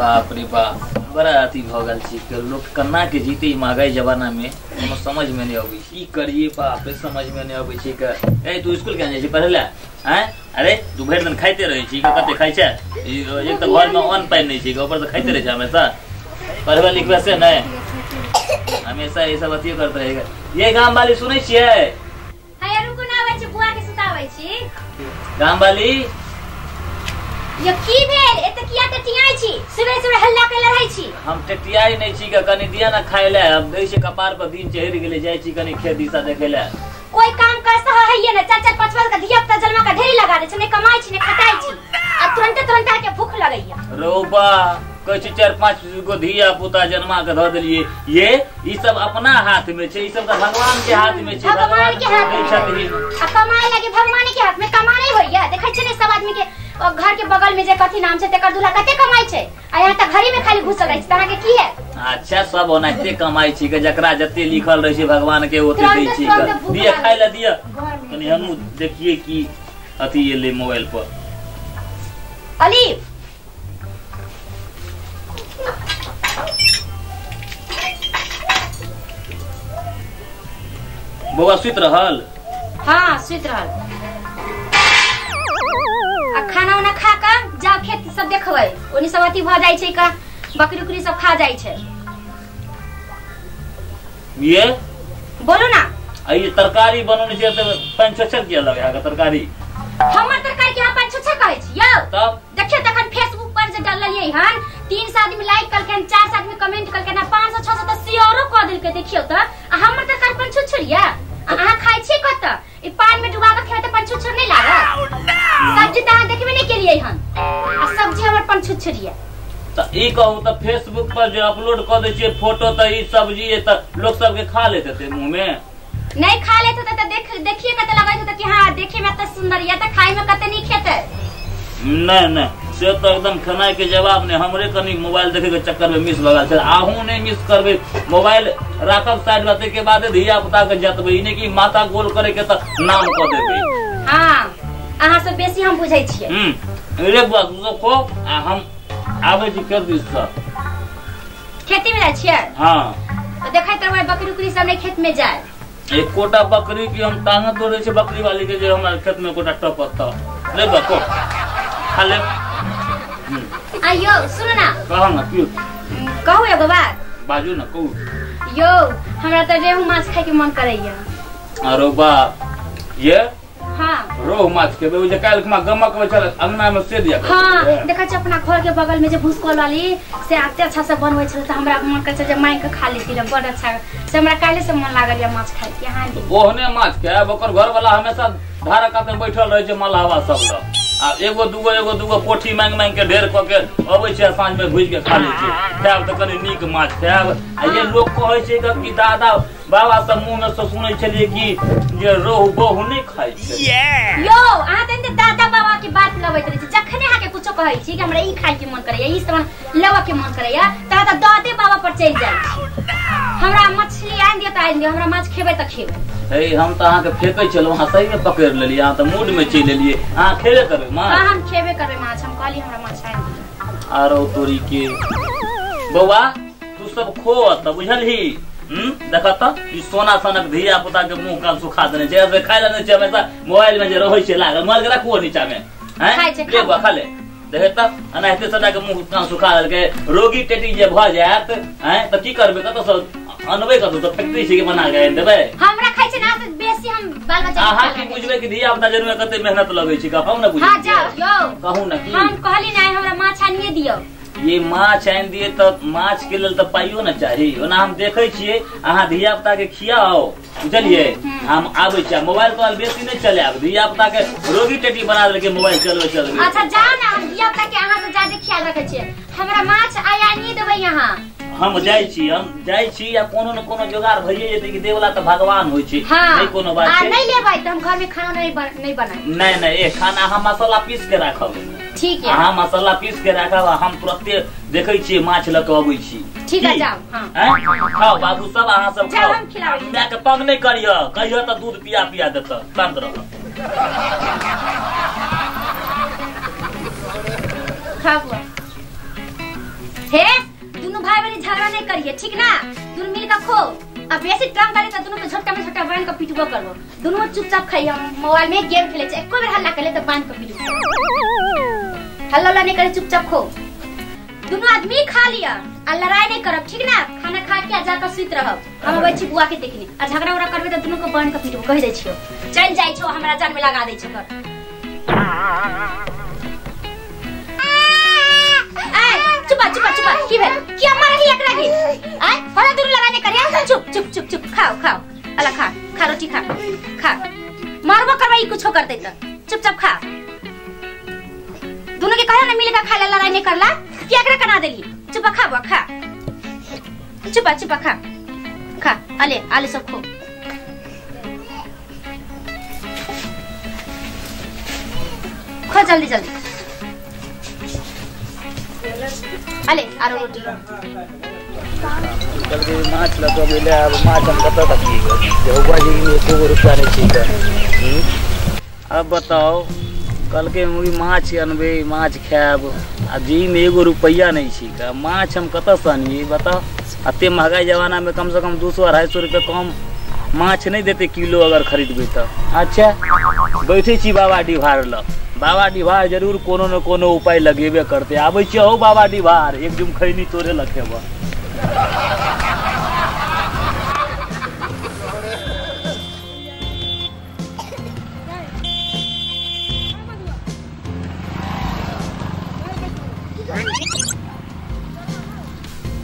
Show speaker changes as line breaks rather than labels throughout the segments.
बाप रे बाप, बड़ा अथी भऽ गेल छै कि लोक केना के जीते ई महगाई जमाना में, कोनो समझ में नहीं अबै छै। की करिए बाप रे, समझ में नहीं अबै छै। के ए तू स्कूल केना जाइ छी पढ़ै लए? आँय, अरे तू भरि दिन खाइते रहै छी, कते खाइ छै? एक तऽ घर में अन्न पानि नहि छै, ऊपर से खाइते रहै छै हमेशा। पढ़बै लिखबै से नहि, हमेशा ई सब अथियो करते रहेगा। ये गाम वाली सुनै छियै?
हैया रुकू ना, आबै छी, बुआ के सुताबै छी।
गाम वाली
यो की भेल? एते किया टेटियाइ छी? सुबह सुबह हल्ला कैले रहै छी।
हम टेटियाइ नहि छी के, कनि दिया ना खाय ले। हम दै छी कपार पर दिन चढ़ि गेलै, जाइ छी कनि खेत दिशा देखै ले।
कोई काम काज तऽ हैये ने, चार चार पाँच पाँच के धिया पुता जन्मा के ढेरी लगा दै छै, नहि कमाइ छी नहि खटाइ छी, आ तुरंते तुरंते अहाँके भूख लगैया।
रौबा कहै छी 4-5 गो धिया पुता जन्मा के धऽ देलियै। ये ई सब अपना हाथ में छै, ई सब तऽ भगवान के हाथ में छै।
भगवान के हाथ में
दै छथिन।
आ कमाए लागे भगवान के हाथ में कमाने होइया। देखै छियै ने सब आदमी के घर के बगल में जे कथी नाम छै तेकर दूल्हा कते कमाइ छै, आ यहाँ तऽ घरे में खाली घुसल रहै छै, तऽ अहाँके की है?
अच्छा सब ओनाहिते कमाइ छै के, जकरा जते लिखल रहै छै भगवान के ओते दै
तुरंते
छै।
तुरंते भूख
दिया
लागै
खाय लए दिया,
घर में।
कनि हमहूँ देखिए की अथी एलै मोबाइल पर।
अली
बौआ सुति रहल?
हाँ सुति रहल। आ खाना उना खा कऽ जाओ खेत सब देखबै, ओनी सब अथी भऽ जाइ छै का, बकरी उकरी सब खा जाइ छै।
ये
बोलू ना।
आ ई तरकारी बनौने छियै तऽ पानि छछर किया लगै अहाँके तरकारी?
हमर तरकारी के अहाँ पानि छछर कहै छी यौ?
तब
देखियौ तखन फेसबुक पर जे डाललियै हन, 300 आदमी लाइक कलखिन, 400 आदमी कमेंट कलखिन, आ 500-600 तऽ शेयरो कऽ देलकै। देखियौ तऽ, आ हमर तरकारी पानि छुछुर यऽ? आ अहाँ खाइ छियै कतऽ? ई पान में डुबा कऽ खेबै तऽ पानि छुछुर नहि लागत? सब्जी तऽ अहाँ देखबे नहि केलियै हन, आ सब्जी हमर पानि छुछुर यऽ।
तऽ ई कहू तऽ फेसबुक पर जे अपलोड कऽ दै छियै फोटो तऽ ई सब्जी तऽ लोक सबके खा लैत हेतै मुँह में?
नहीं खा लेते तऽ देखिए कते लगैत हेतै कि हाँ देखे में कते सुंदर यऽ, तऽ खाय में कते नीक हेतै।
नहीं नहीं, से तऽ एकदम खेनाइ के जवाब नहीं। हमरे कनि मोबाइल देखे के चक्कर में मिस भऽ गेल छै, अहूँ नहीं मिस करबै। मोबाइल राखब साइड में, ताहिके बादे धिया पुता के जतबै, ई नहि कि माथा गोल करे के तऽ नाम कऽ देबै।
हाँ अहाँ सब बेसी हम बुझै छियै।
रे बौआ तू सब खो, आ हम आबै छी खेत दिस सँ।
खेती में जाइ छियै?
हाँ।
तऽ देखैत रहबै बकरी उकरी सब नहीं खेत में जाए।
एकोटा बकरी की हम टांगे तोड़े छै बकरी वाली के, जे हमरा खेत में एकोटा टपत तऽ ले बा को खा ले।
आइयो सुनू ना।
कह ना की?
कहू एगो बात।
बाजू ना कहू।
यौ हमरा तऽ रेहू माछ खाय के मन करैया।
अरे बा ये
हाँ
रोहु माछ खेबै? ओ जे काल्हि खुमा गमक होइ छल अंगना में से दिया करैत
हाँ
छलियै।
देखै छी अपना घर के बगल में जे भूसकोल वाली से एते अच्छा से बनबै छल, तऽ हमरा मन करै छै जे मांगि के खा लेती रह, बड़ अच्छा से हमरा काल्हि से मन लागल यऽ माछ खाय के। अहाँ दी।
ओहने माछ खायब, ओकर घर वाला हमेशा धारा कात में बैठल रहै छै मलहवा सब लग, आ एगो दूगो पोठी मांगि मांगि के ढेर कऽ के अबै छै, आ साँझ में भुजि के खा लै छै। खायब तऽ कनि नीक माछ खायब। आ ये लोक कहै छै कि दादा बाबा सब मुँह में से सुनै छलियै कि जे रोहु बहु नहि खाइ छै।
यौ अहाँ तऽ एते दादा बाबा के बात लबैत रहै छी, जखने अहाँके कुछो कहै छी कि हमरा ई खाय के मन करैया, ई सामान लेबऽ के मन करैया, तऽ अहाँ तऽ दादे बाबा पर चलि जाइ छी। हमरा मछली आनि दिअ तऽ आनि दिअ, हमरा माछ खेबै तऽ खेबै।
हे हम तऽ अहाँके फेकै छलहुँ, अहाँ सही में पकड़ि लेलियै, अहाँ तऽ मूड में चलि एलियै। अहाँ खेबे करबै माछ?
हाँ हम खेबे करबै माछ, हम कहलियै हमरा माछ आनि दिअ।
आरो तोरी के बौआ तू सब खो तऽ बुझलही। देख तऽ ई सोना सनक धिया पुता के मुंह कान सुखा देने छै, ऐसे खाय ला नहि छै, हमेशा मोबाइल में जे रहै छै लागल। मोबाइल के राखू नीचा में, हैं?
खाइ छै,
ले
खाउ।
बौआ, खा ले। देखे तऽ एनाहिते सबटा के मुंह कान सुखा देलकै। रोगी टेटी जे भऽ जायत हैं तऽ की करबै? कतऽ सँ अनबै? कतऽ सँ फैक्ट्री छै कि बना के आनि देबै?
हमरा खाइ छै ना तऽ बेसी हम बाल बच्चा के
अहाँ
खाय
की
लागै छी।
बुझबै कि धिया पुता जन्मे कते मेहनत लगै छै, हम ने बुझै
हाँ,
छियै।
जाउ, यौ।
कहू ने की?
हम कहली ना हमरा माछ आनिए दियौ।
ये माछ आनि दिए तऽ माछ के लेल तऽ पाइयो ने चाही। ओना हम देखै छियै अहाँ धिया पुता के खियाओ, बुझलियै? हम आबै छी। मोबाइल तोबाइल बेसी नहि चलायब, धिया पुता के रोगी टेटी बना देलकै मोबाइल चलबै चलबै।
अच्छा जाउ ना, हम धिया पुता के अहाँ से ज्यादा ख्याल रखै छियै। हमरा माछ आइ आनिए देबै अहाँ।
हम जाइ छी, हम जाइ छी, या कोनो न कोनो जोगाड़ भइए जेतै कि देवला तऽ भगवान होइ छै।
हाँ।
नहि कोनो बात
आ
छै।
नहि लेबै तऽ हम घर में खाना नहीं बनाएब।
नहीं नहीं, ए खाना हम मसाला पीस के राखब।
ठीक है।
अहाँ मसाला पीस के राखब, आ हम तुरंते देखै छियै माछ लऽ के अबै छी।
ठीक है,
की?
जाउ, हाँ।
हैं? खाओ बाबू सब, अहाँ सब
जाउ,
खाओ।
हम खिलाबै छी।
माय के तंग नहि करिह, कहिह तऽ दूध पिया पिया देतऽ, शांत रह।
खाओ बुआ। हे दोनों भाई बहन झगड़ा नहीं करिए ठीक ना, दोनों मिल के खो। अब बेसी तंग करे त दोनों के झटका में झटका बांध के पिटबो करबो। दोनों चुपचाप खाई, हम मोबाइल में गेम खेले छे, एको बेर हल्ला करे त बांध के पिटबो। हल्ला नहीं करे, चुपचाप खो। दोनों आदमी खा लिया आ लड़ाई नहीं करब ठीक ना। खाना खा के जाकर सुत रहब, हम अबै छी बुआ के देखनी। आ झगड़ा उगड़ा करबे त दोनों के बांध के पिटबो, कहि दै छियो। चल जाइ छो, हमरा जान में लगा दै छो कर। चुपा चुपा चुपा, की भेल? किया मारली एकरा के? आय बड़ा दूर लड़ाई नहीं करिया। चुप चुप चुप चुप, खाओ खाओ, अला खा खा रोटी खा खा। मारबो करबे ई कुछो करते त चुपचाप खा। दोनों के कहे ना मिल के खा ले, लड़ाई नहीं करला। की एकरा कना देली? चुपा खा बुआ खा, चुपा चुपा खा खा। आले आले सब खो। खो जल्दी जल्दी, अले आरो रोटी।
कल के माछ लऽ गेलै, आब माछ हम कतऽ तकियै? देहुआ जी एको रुपया नहीं छै। अब बताओ, कल के मुई माछ अनबै, माछ खायब, आ जी में एगो रुपया नहीं छै, माछ हम कतऽ से अनियै बताओ? एते महगाई जमाना में कम से कम 200-250 रुपया कम माछ नहीं देते किलो अगर खरीदबै तऽ। अच्छा बैठे छी बाबा डिभार लग, बाबा डिभार जरूर कोनो न कोनो उपाय लगेबे करते। आबै छियै हौ बाबा डिभार, एक जुम खैनी तोरे लखेब।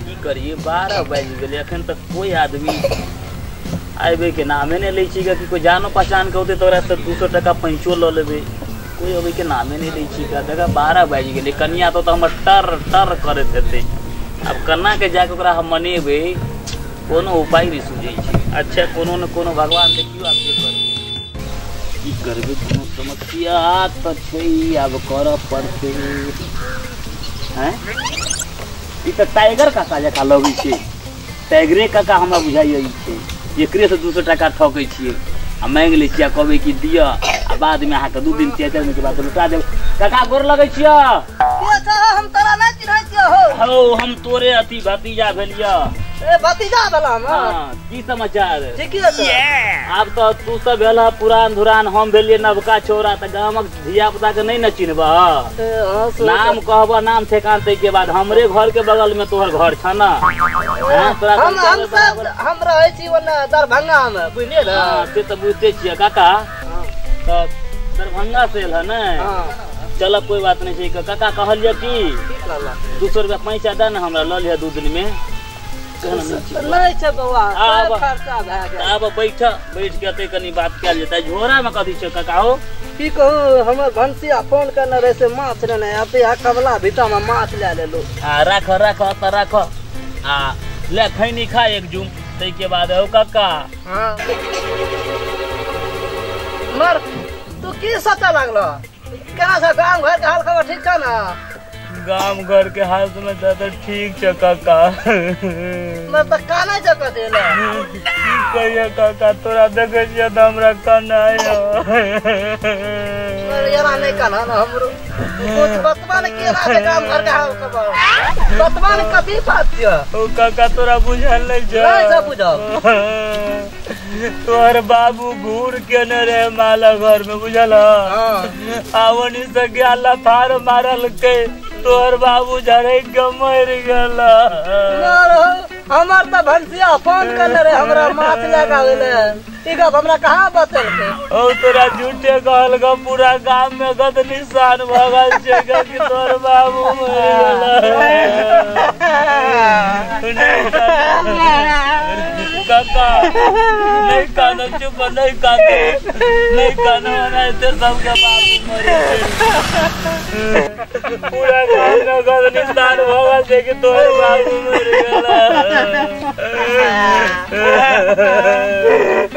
की करिए, 12 बाजि गेलै, एखन तक कोई आदमी आबे के नामे नहीं लै छै। कि कोई जानो पहचान के होते तो ओकरा से 200 टका पैंचो लऽ लेबै, कोई अबै के नामे नहीं लै छै। देखा 12 बाजि गेलै, कनिया तो हमर टर टर करैत हेतै। आब कन्ना के जाके ओकरा हम मनेबै, कोनो उपाय नहीं सूझै छै। अच्छा कोनो न कोनो भगवान देखियौ आब जे करबै, की करबै, कोनो समस्या तऽ छै, आब करऽ पड़तै। हैं ई तऽ टाइगर काका जकाँ लगै छै, टाइगरे काका हमरा बुझाइए छै। एकरे से 200 टका ठकै छियै आ मांगि लै छियै, कहबै कि दिअ, आ बाद में अहाँके 2 दिन 4 दिन के बाद लुटा देब। काका गोर लगै छियै।
हम तोरा नहीं चिन्है छियौ।
हौ हम तोरे अथी भतीजा भेलियौ।
ए भतीजा भेला हम?
हां, की समाचार?
ठीके छै।
आब तऽ तू सब भेल पुरान धुरान, हम भेलियै नवका छौड़ा, तऽ गामक धिया पुता के नहीं न चिन्हबह। नाम कहबह, नाम ठेकान, तै के बाद हमरे घर के बगल में तोहर घर छ न।
हम रहै छी ओने दरभंगा में, बुझलियै ने?
हां से तऽ बुझते छियै काका। तऽ दरभंगा से एल हन ने? चल कोई बात नहीं छै। काका कहलियै कि 200 रुपया पैसा दे ने हमरा, लऽ लिहऽ 2 दिन में।
नहीं छै बौआ, खर्चा भए गेल।
आब बैठ बैठ के एतै कनी बात कयल जेतै। झोरा में कथी छै काका हो?
की कहू, हमर भनसिया फोन करने रहे से माछ लेने, अब यहाँ कमला भीता में माछ ले लेलू।
आ राख राख तऽ राख, आ ले खैनी खा एक जुम, तै के बाद हौ काका।
हां मर तू की सोचऽ लागलो? केना छै गाम घर के हाल खबर ठीक छ ना?
गाम घर के हाल समाचार तऽ ठीक छै काका।
मर तऽ कानै छै कथी ले?
की कहियै काका, तोरा देखै छियै तऽ हमरा कनाइ।
मर एना नहि काना न हमरो। कुछ बतबा ने केना छै गाम घर के हाल खबर, बतबा ने कथी बात छै?
ओ काका तोरा बुझल नहि छै?
नहि छै बुझल।
तोहर बाबू घूर केने रहे माला घर में, बुझल? आवनी से गया लथार मारलकै, तोहर बाबू झरक के मरि गेल।
हमर तऽ भनसिया फोन करने रहे हमरा माछ लए के आबै ले, ई गप हमरा कहाँ बतेलकै?
ओ तोरा झूठे कहलकै, पूरा गाम में गद निशान भऽ गेल छै कि तोहर बाबू मरि गेल। काका नहीं कानो, चुप नहीं कानो, नहीं कानो, एनाहिते सबके बाबू मरि गेल। पूरा गाम में गद निशान भऽ गेल छै कि तोहर बाबू मरि गेल।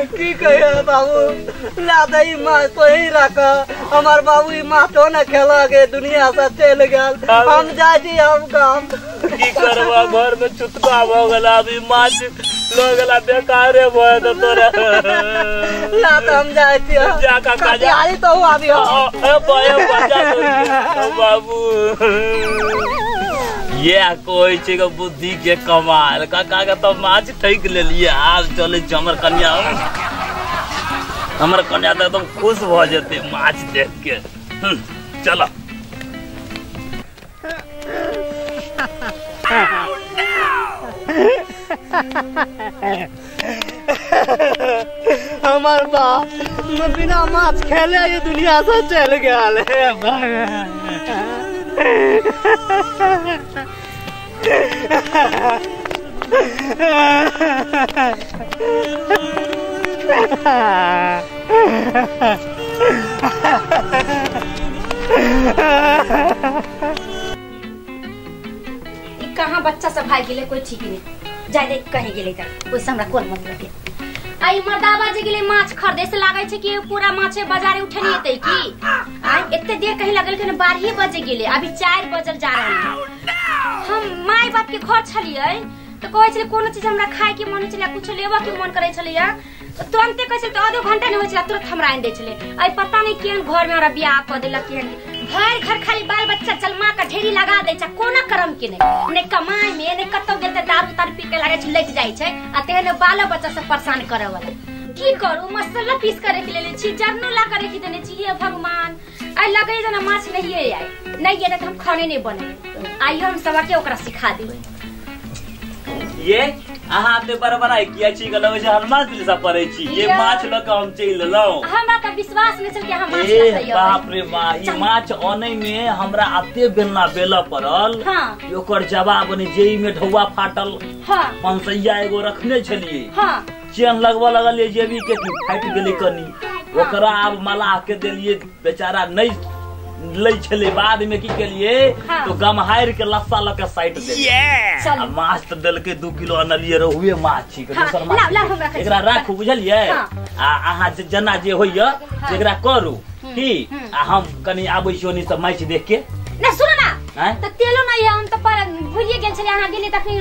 की कहियो बाबू, ला दे ई माछ तोही राख, हमर बाबू ई माछो ने खेलक, दुनिया से चलि गेल। हम जाइ छी हम गाम।
की करबा, घर में चुतका भऽ गेल, आब ई माछ लऽ गेला बेकारे भऽ जेतौ तोरा।
ला तऽ हम जाइ छी।
जा काका जा।
कटिहारी तो आबी हो।
ए बा जा बाबू। ये कोई छै के बुद्धि के कमाल। काका के तो माछ ठकि लेलिए। आब चले छी हमर कन्या, हमर कन्या तऽ एकदम खुश भऽ जेतै माछ देख के। चलो।
हमार बाप बिना माछ खेले ये दुनिया से चल गया। हे भगवान।
कहाँ बच्चा सब भाग गेलै कोई ठीक नहीं, जाय दे कहीं गेलै त ओइसे हमरा कोन मतलब है। आई मर्दाबा जे गेलै माछ खरीदे से लागै छै कि पूरा माछे बाजारे उठनी एतै की। आई एते देर कहीं लगल के 12 बजे गेलै, अभी 4 बजल जा रहल है। हम my बाप के घर छलियै त कहै छलै कोनो चीज हमरा खाय के मन छलै, कुछ लेबऽ के मन करै छलैया त तुरंते कहै छलै, त आधो घंटा नहीं होइ छलै तुरंत हमरा आनि दै छलै। आई पता नहीं केहन घर में हमरा बियाह कऽ देलक, केहन भरि घर खाली बाल बच्चा जलमा के ढेरी लगा दै छै, कोनो करम के नहीं, ने कमाई में ने कतौ गेल त दारू तारू पी के लागै छै लटि जाइ छै, आ तेहन बालो बच्चा सब परेशान करे वाला। की करू, मसाला पीस के रखि लेने छी, जरनो ला के रखि देने छी। हे भगवान, आई लगै जेना माछ नहिए आइ, नहीं एतै त हम खाने नहीं बनेबै। आइयो हम सबके ओकरा सिखा देबै।
ये अहाँ ते बरबराइ किया छी? लगै छै हनुमान चालीसा पढ़ै छी। ये माछ लऽ के हम चलि एलहुँ।
हमरा तऽ विश्वास नहि छल कि अहाँ माछ लऽ के।
बाप रे बा, ई माछ अनै में हमरा एते बेलना बेलऽ पड़ल।
हाँ।
ओकर जवाब नहि, जेई में ढौआ फाटल।
हाँ।
पंसैया एगो रखने छलियै।
हाँ।
चेन लगबऽ लगलियै जेबी के, फाटि गेलै कनी। ओकरा आब मलाह के देलियै, बेचारा नहि लै छलै। बाद में की केलिए तो गमहारि के लस्सा ल के साइट देलियै। आ माछ तऽ देलकै 2 किलो अनलियै रहुए माछ छी, दोसर माछ एकरा राखू बुझलियै। आ अहाँ जेना जे होइया एकरा करू की, आ हम कनी आबै छी ओनी से माछ देख के।
ना सुन ना, त तेलो नहीं है, हम त पर भूलिए गेल छलियै, अहाँ गेलियै तखनी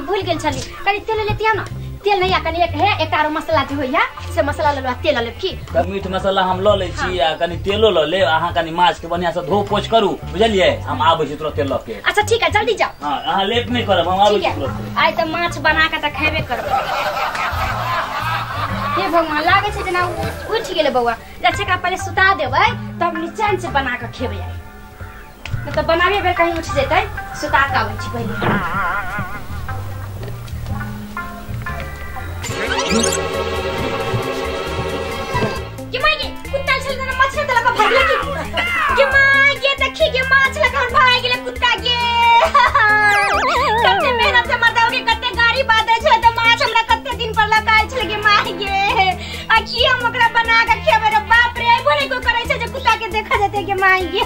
भूल गेल छलियै। कनी तेल लेतियै ना, तेल नहीं आ कनी एक है एक आरो मसाला जे होइया से मसाला ले लो, तेल ले की
त मीट मसाला हम ल लै छी, आ कनी तेलो ल ले। अहाँ कनी माछ के बढ़िया से धो पोछ करू बुझलियै। हम आबै छी तुरंत तेल ल के।
अच्छा ठीक है, जल्दी जाओ।
हां, अहाँ लेट नहीं करब, हम आबै छी तुरंत।
आइ त माछ बना के त खेबे करब। हे भगवान, लागै छै जेना उठि गेलै बौआ। अच्छा एकरा पहिले सुता देबै तब निचैन से बना के खेबै। आइ नहीं त बनाबे बेर कहीं उठ जेतै, सुता के आबै छी पहिले। के my गे, कुत्ता छल ना माछ लगा के भाग गेलै की? के my गे, देखी गे माछ लगा के भाग गेलै कुत्ता गे। कते मेहनत से मर्दाव के कते गाड़ी बाधै छै त माछ हमरा कते दिन पर लगायल छल गे my गे। आ की हम ओकरा बना के खेबै रे बाप रे। अइबो नहीं कोई करै छै जे कुत्ता के देखा जेतै गे my गे।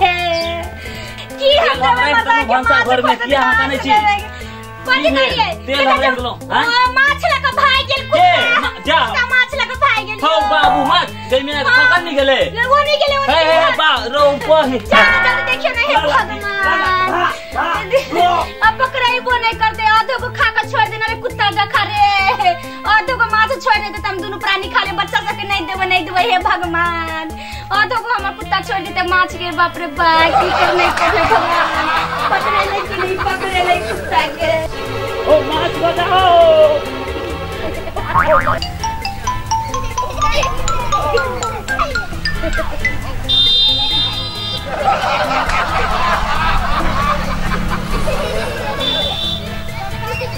की हम देबै मर्दाव के माछ
घर में किया अहाँ कानै छी?
कथी करियै?
तेल हम राखि देलहुँ।
माछ लगा भाग गेल कुत्ता।
जा
माछ लगा भाग गेल।
हौ बाबू, माछ जइमे कखन नहीं गेलै?
वो नहीं गेलै, वो
हे हे बा रो पहि।
जल्दी जल्दी देखियो ना, हे भगवान। अब पकड़ाइबो नहीं करते, आधो को खा के छोड़ देना रे कुत्ता जखा रे। आधो को माछ छोड़ देते त हम दुनू प्राणी खा ले, बच्चा सबके नहीं देबै नहीं देबै। हे भगवान, आधो को हमर कुत्ता छोड़ देते माछ के। बाप रे बा, की करने करे भगवान। पकड़े कि नहीं पकड़े कुत्ता के।
ओ माछ बचाओ।